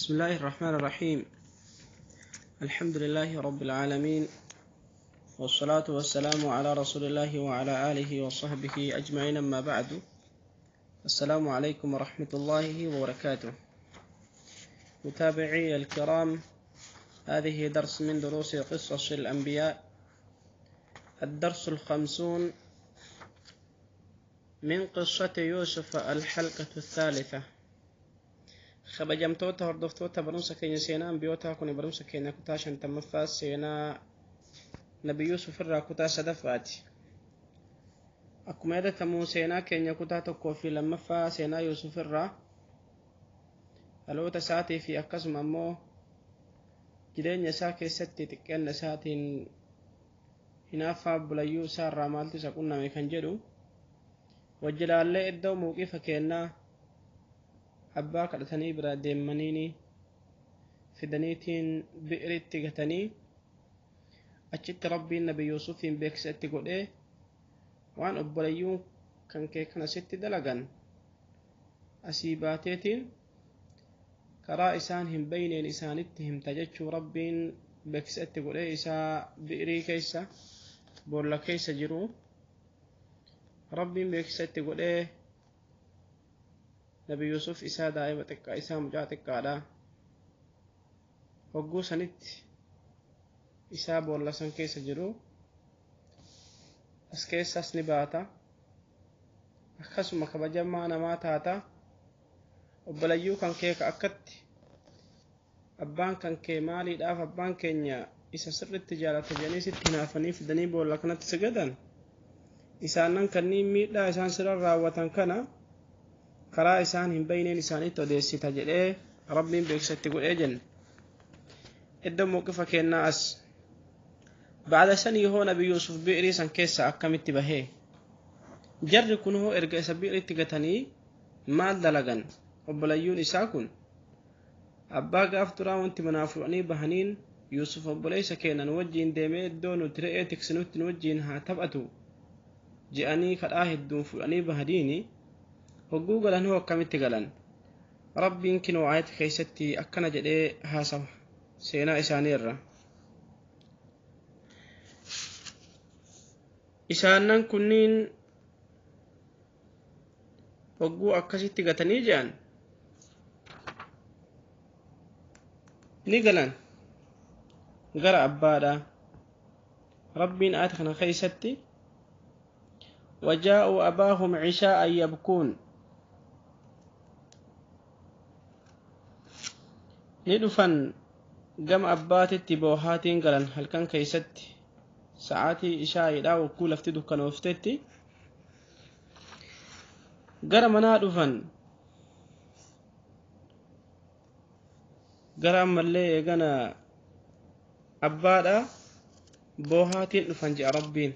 بسم الله الرحمن الرحيم. الحمد لله رب العالمين، والصلاة والسلام على رسول الله وعلى آله وصحبه أجمعين، أما بعد. السلام عليكم ورحمة الله وبركاته. متابعي الكرام، هذه درس من دروس قصص الأنبياء، الدرس 50 من قصة يوسف، الحلقة الثالثة. Kabajamtoota hordoftoota barumsa keenya seenaa ambiyootaa, kun barumsa keenya kutaa 50ffaa, seenaa Nabi Yuusuf irraa kutaa sadaffaati. Akkuma yaadatamu, seenaa keenya kutaa 1 fi 2ffaa, seenaa Yuusuf irraa dhaloota isaatii fi akkasuma ammoo jireenya isaa keessatti xiqqeenna isaatiin hinaaffaa bulayyuu isaa irraa maaltu isa qunname kan jedhu wajjilaallee, iddoo mawqifa kennaa abbaa kadhatanii bira deemaniini fidaniitiin bi'iritti gatanii, achitti Rabbiin Nabi Yuusufiin beeksisa itti godhee, waan obboleeyyuun kan kee kana sitti dalagan asii baateetiin karaa isaan hin beyneen isaanitti himta jechuu Rabbiin beeksisa itti godhee, isaa bi'irii keessa, boolla keessa jiru Rabbiin beeksisa itti godhee. Nabi Yusuf isaa daa'ima xiqqaa, isaa mucaa xiqqaadha. Hogguu sanitti isaa boolla san keessa jiru as keessas ni baata, akkasuma kabajamaa namaa taata, obbolayyuu kan kee ka akkatti abbaan kan kee maaliidhaaf abbaan keenya isa sirritti jaalata jedhanii sitti hinaafanii fidanii boolla kanatti sagadan, isaanan kanniin miidhaa isaan sirra raawwatan kana karaa isaan hin beyneen isaanitti odeessita jedhee Rabbiin beeksisatti godhee jenne. Iddoo mawqifa kennaa as ba'ada sanii hoo Nabi Yuusuf bi'irii san keessa akkamitti bahee? Jarri kun hoo erga isa bi'iritti gatanii maal dalagan? Obbolayyuun isaa kun abbaa gaaf duraa wanti manaa fuudhanii bahaniin Yuusuf obboleessa keenya nu wajjiin deemee iddoo nuti re'ee tiksinutti nu wajjiin haa taphatu je'anii kadhaa hedduun fuudhanii bahaniini, hogguu galan hoo akkamitti galan? Rabbiin kinoo ayata keessatti akkana jedhee haasawa seenaa isaanii irra. Isaannan kunniin hogguu akkasitti gatanii je'an ni galan gara abbaadha. Rabbiin ayata kana keessatti وجاءوا أباهم عشاء يبكون, ni dhufan gama abbaatitti boohaatiin galan. Halkan keeysatti sa'aatii ishaa'iidha, wakkuu lafti dukkanooftetti gara manaa dhufan. Gara ammallee eegana abbaadha boohaatiin dhufan je'a Rabbiin.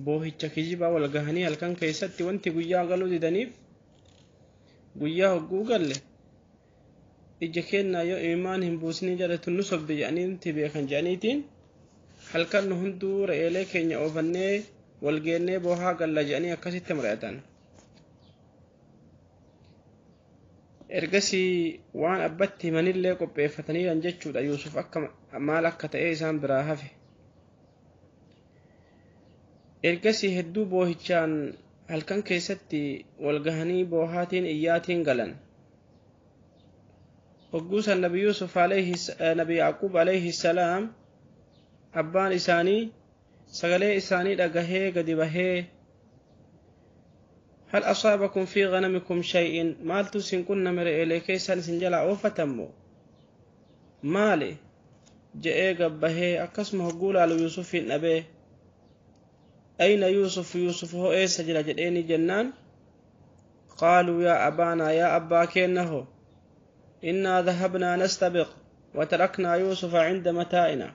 Boohicha kijibaa wal gahanii halkan keessatti, wanti guyyaa galuu didaniif guyyaa hogguu galle ija kennaa yoo imaan hin buusnii jedhatu nu sobde jedhaniiti beekan jedhaniitiin, halkan nu hunduu re'eelee keenya oofannee wal geennee boohaa galla jedhanii akkasitti mari'atan. Ergasii waan abbatti himanillee qopheeffataniiran jechuudha. Yuusuf akka maal akka ta'e isaan biraa hafe. Ergasii hedduu boohichaan halkan keessatti wal gahanii boohaatiin iyyaatiin galan. Hogguusan Nabi Yuusuf alayhi, Nabi Yaquub alayhi salaam, abbaan isaanii sagalee isaanii dhagahee gadi bahee, هل أصابكم في غنمكم شيء, maaltu isin qunname? Re'eelee keessan isin jalaa oofatammo maali je'ee gabbahee, akkasuma hogguu laalu Yuusufiin dhabee, أين يوسف, Yuusuf hoo eessa jira jedheeni jennaan, قالوا يا أبانا, yaa abbaa keenna, إنا ذهبنا نستبق وتركنا يوسف عند متاعنا,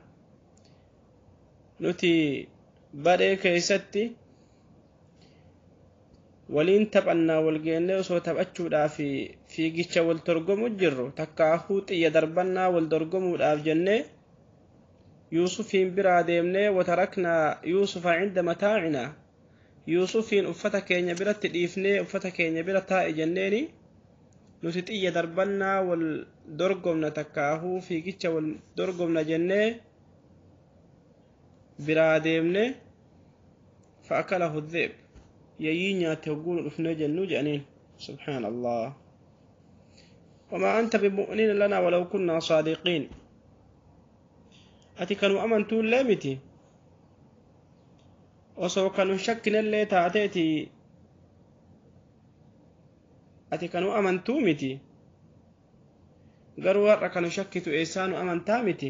nuti badhee keeysatti waliin taphannaa wal geennee osoo taphachuudhaaf fiigicha wal dorgomu jirru, takkaahuu xiyya darbannaa wal dorgomuudhaaf jennee Yuusufiin biraa deemnee, وتركنا يوسف عند متاعنا, Yuusufiin uffata keenya biratti dhiifnee, uffata keenya bira taa'e jenneeni. Nuti xiyya darbannaa wal dorgomna takkaahuu fiigicha wal dorgomna jennee biraa deemne fa'akalahu dhi'b yayyii nyaatte hogguu nu dhufnee jennuu jedhaniin. Subhaan Allah. Wamaa anta bimu'miniina lanaa walaw kunnaa saadiqiin. Ati kanu amantuullee miti osoo kanu shakkinellee taateeti ati kanu amantuu miti garuu har'a kanu shakkitu eessaa nu amantaa miti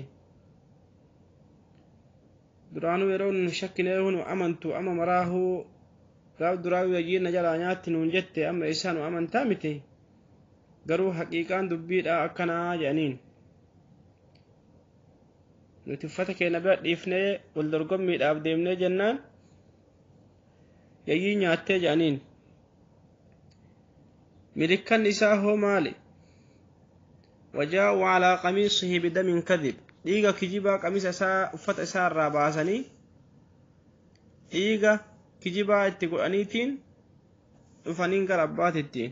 duraanuu yeroo nu shakkinee nu amantu amma maraahuu gaaf duraanuu yayyiin na jalaa nyaatti nuun jette amma eessaa nu amantaa miti garuu haqiiqaan dubbiidha akkanaa jedhaniin. Nuti uffata keenya bira dhiifnee wal dorgommiidhaaf deemnee jennaan yayyii nyaattee jedhaniin. Milikkan isaa hoo maali? Wajaa'u calaa qamiisihi bidamin kadib. Dhiiga kijibaa qamisa isaa uffata isaa irraa baasanii dhiiga kijibaa itti godhaniitiin dhufaniin gara abbaatitti.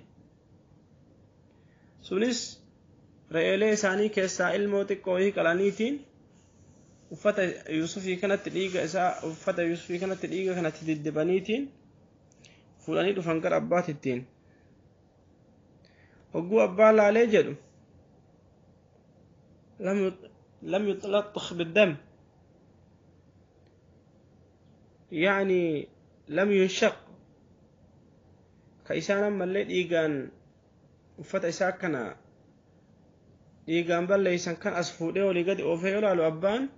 Sunis re'eelee isaanii keessaa ilmoo xiqqoo wayii qalaniitiin uffata Yuusufii kanatti dhiiga isaa uffata Yuusufii kanatti dhiiga kanatti diddibaniitiin fuudhanii dhufan gara abbaatittiin. Hogguu abbaa laalee jedhu lam yutlaxx biddam yaani lam yunshaq ka isaan ammallee dhiigaan uffata isaa kana dhiigaan balleeysan kan as fuudhee olii gadi oofee yoo laalu abbaan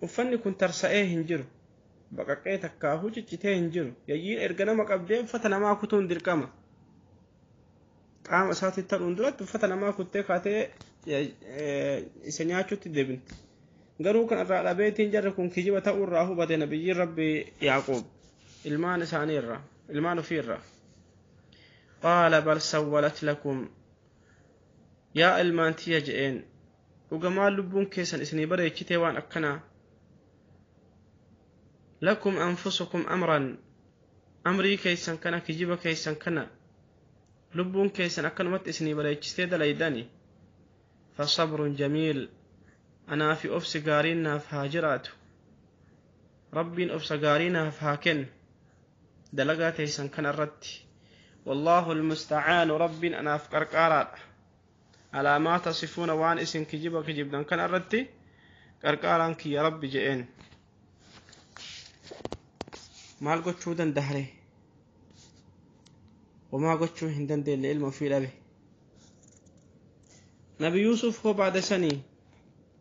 uffanni kun tarsa'ee hin jiru baqaqee takkaahuu ciccitee hin jiru. Yayyiin erga nama qabdee uffata namaa kutuun dirqama qaama isaatti ta'uun duratti uffata namaa kuttee kaatee isa nyaachuutti deebinti. Garuu kan irraa dhabeetiin jarri kun kijiba ta'uu irraa hubate nabiyyiin Rabbi Yaaqoob ilmaan isaanii irraa ilmaan ofii irraa. Qaala bal sawwalat lakum yaa ilmaan tiyya je'een dhugamaan lubbuun keessan isinii bareechitee waan akkanaa. Lakum anfusukum amran amrii keessan kana kijiba keessan kana lubbuun keessan akkanumatti isinii bareechitee dalaydani. Fasabrun jamiil anaa fi obsi gaariin naaf haa jiraatu rabbiin obsa gaarii naaf haa kennu dalagaa teessan kana irratti. Wallaahu almustacaanu rabbiin anaaf qarqaaraadha alaa maa tasifuuna waan isin kijiba kijibdan kana irratti qarqaaraan kiyya rabbi je'een. Maal gochuu dandahare? Wamaa gochuu hin dandeenye ilma ofii dhabe. Nabi Yuusuf hoo baada sanii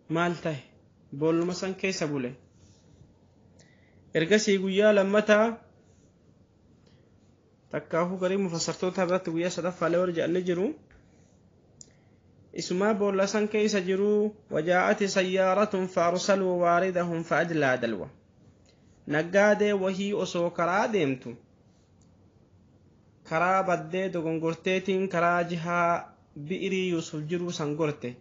maal tahe? Boolluma san keessa bule. Ergasii guyyaa lammataa takkaafuu garii mufassartoota biratti guyyaa sadaffaalee warri jedhanii jiru. Isumaa boolla san keessa jiruu wajaa'ati sayyaaratun faarsaluu waaridahum fa'adlaa dalwa. Naggaadee wahii osoo karaa deemtu karaa baddee dogongorteetiin karaa jihaa bi'irii Yuusuf jiruu san gorte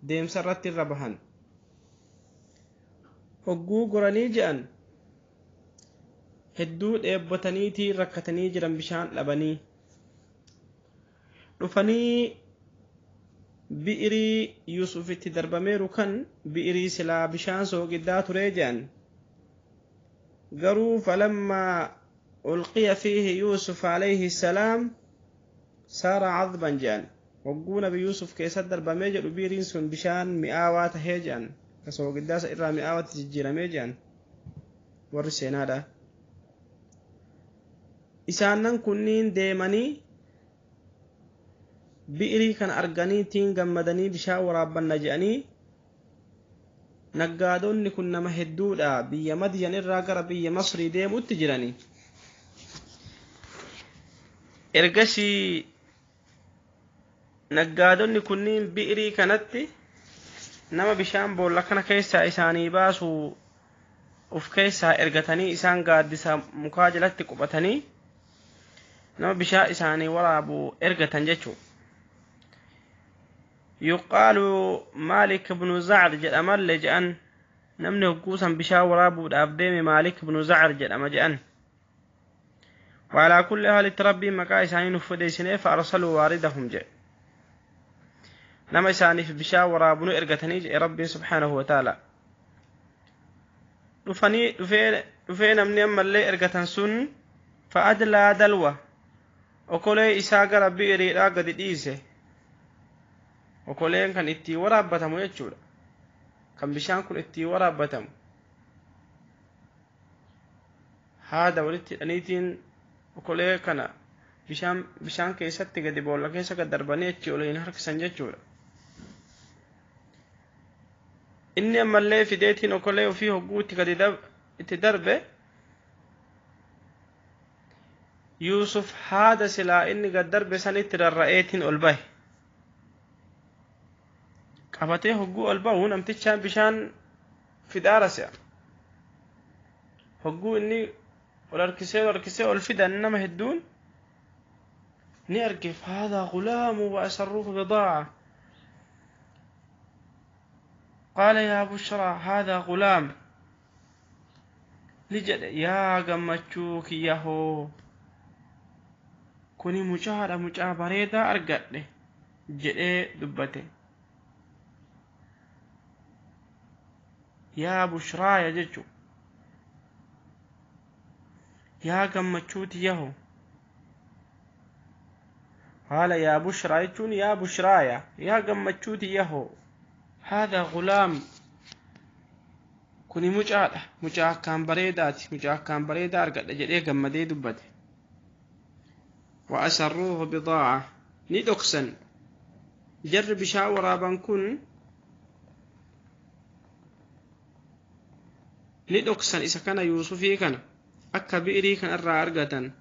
deemsa irratti irra bahan. Hogguu goranii je'an hedduu dheebbataniitii rakkatanii jiran bishaan dhabanii dhufanii bi'irii Yuusufitti darbameeru kan bi'irii silaa bishaan sooqiddaa turee je'an. Garuu falammaa ulqiya fiihi Yuusuf alayhi salaam saara cadban je'an. Hogguu nabi Yuusuf keessatti darbamee jedhu biiriin sun bishaan mi'aawaa tahee je'an ka soogiddaasa irraa mi'aawaatti jijjiiramee je'an warri seenaadha. Isaannan kunniin deemanii bi'irii kana arganiitiin gammadanii bishaan waraabbanna je'anii naggaadonni kun nama hedduudha biyya Madiyan irraa gara biyya Masrii deemuutti jiranii. Ergasii naggaadonni kunniin bi'irii kanatti nama bishaan boolla kana keessaa isaanii baasu uf keessaa ergatanii isaan gaaddisa mukaa jalatti quphatanii nama bishaan isaanii waraabu ergatan jechuu. Yuqaalu Maalik ibnu Zacr jedhamallee je'an namni hogguusan bishaan waraabuudhaaf deeme Maalik ibnu Zacr jedhama je'an. وعلى كل حال ربي مقا إساني نفديسنه فأرسلوا واردهم جاء نما إساني في بشا ورابنو إرقتني جاء ربي سبحانه وتعالى رفني رفين أمني أما اللي إرقتن سن فأدلى دلوة وكولي إساق ربي إريقا قد إيسه وكولي كان إتي ورابتهم يجور كان بشان كن إتي ورابتهم هذا ولدت أنيتين وكولي كان bishaan keessatti gadi boolla keessa gad darbanii achi ol hin harkisan jechuudha. Inni ammallee fideetiin okolee ofii hogguutti gadi itti darbe Yuusuf haada silaa inni gad darbe sanitti rarra'eetiin ol bahe. Qabatee hogguu ol bahu namtichaan bishaan fidaara se'a. Hogguu inni ol harkisee ol fidan nama hedduun نرجف هذا غلام وأسروه بضاعة قال يا بشرى هذا غلام لجد يا قمتشوك يهو كوني مجاهد مجاهد بريدة أرقد جئ دبته يا بشرى يا ججو يا قمتشوت يهو قال يا بشرى يا بشرايا يا قمتشوتي يهو هذا غلام كوني مجاعد كان بريدات مجاعد كان بريدة أرقد أجل قمدي دبته وأسروه بضاعة ندقسا جرب شاورا بنكون ندقسا إذا كان يوسفي كان أكا بئري كان أرى أرقدا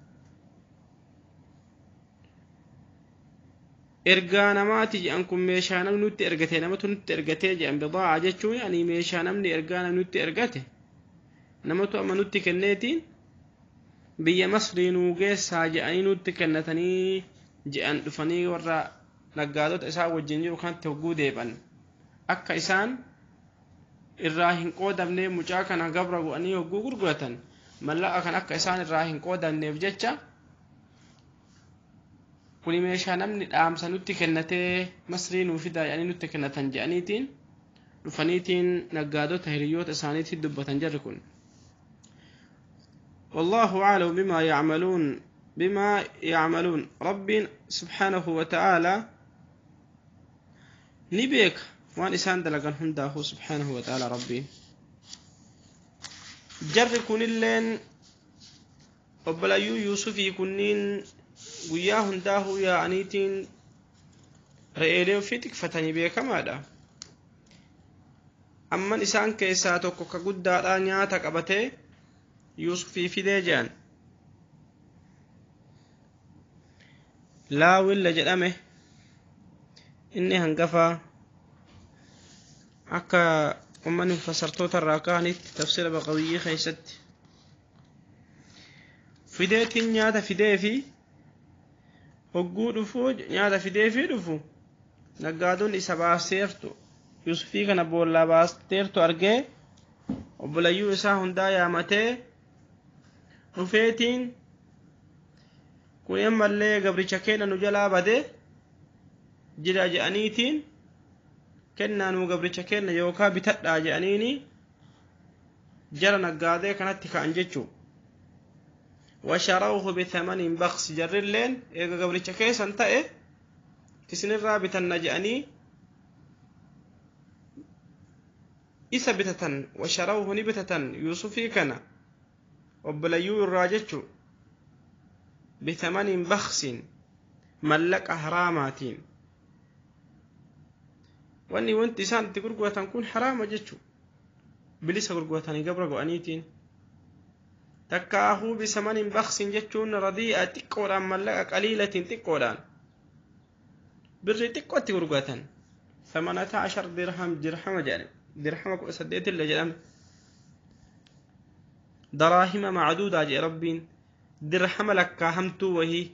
ergaa namaati jedhan kun meeshaa namni nutti ergate namatu nutti ergate jedhan bidaa'a jechuun ani meeshaa namni ergaa namni nutti ergate namatu amma nutti kenneetiin biyya Masrii nuu geessaa jedhanii nutti kennatanii jedhan dhufanii warra naggaadota isaa wajjin jiru kanatti hogguu deeban akka isaan irraa hin qoodamne mucaa kana gabra godhanii hogguu gurguratan mallaqa kan akka isaan irraa hin qoodamneef jecha kuni meeshaa namni dhaamsa nutti kennatee Masrii nuu fidaa jedhanii nutti kennatan jedhaniitiin dhufaniitiin naggaadota hiriyoota isaaniitiin dubbatan jarri kun. والله أعلم بما يعملون ربي سبحانه وتعالى نبيك وان إسان دلقان هنداه سبحانه وتعالى ربي جر كون اللين وبلايو يوسف يكونين guyyaa hundaahuu yaa'aniitiin re'eelee ofii tikfatanii beekamaadha. Amman isaan keessaa tokko ka guddaadhaa nyaata qabatee Yuusufii fidee jedhan. Laawilla jedhame inni hangafaa akka ummanni mufassartoota irraa ka'anitti tafsira Baqawiyyii keessatti fideetiin nyaata fidee fi hogguu dhufuu nyaata fidee fi dhufu naggaadonni isa baasteertu Yuusufii kana boollaa baasteertu argee obbolayyuu isaa hundaa yaamatee dhufeetiin kun ammallee gabricha keenya nu jalaa bade jira jedhaniitiin kennaa nuu gabricha keenya yookaan bitadhaa jedhaniini jara naggaadee kanatti ka'an jechuu. وشروه بثمن بخس جرلين إيغا قبريتش كيسان تأي تسن الرابطة النجأني إسا بتتن وشروه نبتتن يوسفي كان وبليو الراجتشو بثمن بخس ملك أهراماتين واني وانت سان تقرقوة تكون حرامة جتشو بلسا قرقوة قبرقو أنيتين تكاهو بثمن بخس جتشون رديئة تقوران ملك قليلة تقوران بري تقوة تقرقوة 18 درهم درهم جانب درهم سديت اللي جانب دراهم معدودة جي ربين درهم لك همتو وهي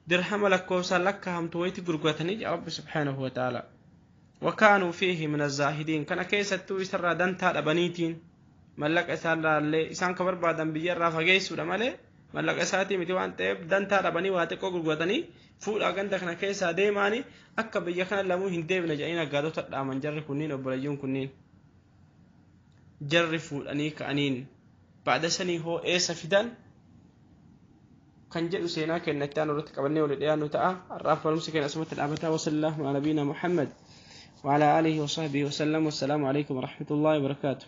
درهم لك وصل لك همتو وهي تقرقوة رب سبحانه وتعالى وكانوا فيه من الزاهدين كان كيستو يسرى دنتا لبنيتين ملك إسان اللي إسان كبر بعد بيجر رافع جيسو لماله Mallaqa isaatii miti waan ta'eef dantaa dhabanii waa xiqqoo gurguratanii fuudhaa ganda kana keessaa deemaanii akka biyya kana lamuu hin deebine jedhanii naggaadota dhaaman. Jarri kunniin, obboleeyyiin kunniin, jarri fuudhanii ka'aniin ba'da sanii hoo eessa fidan kan jedhu seenaa kennatti aanu irratti qabannee walii dhiyaannu ta'a. Har'aaf barumsi keenya asumatti dhaabataa. Wasallaahu ala nabiina Muhammad وعلى آله وصحبه وسلم، والسلام عليكم ورحمة الله وبركاته.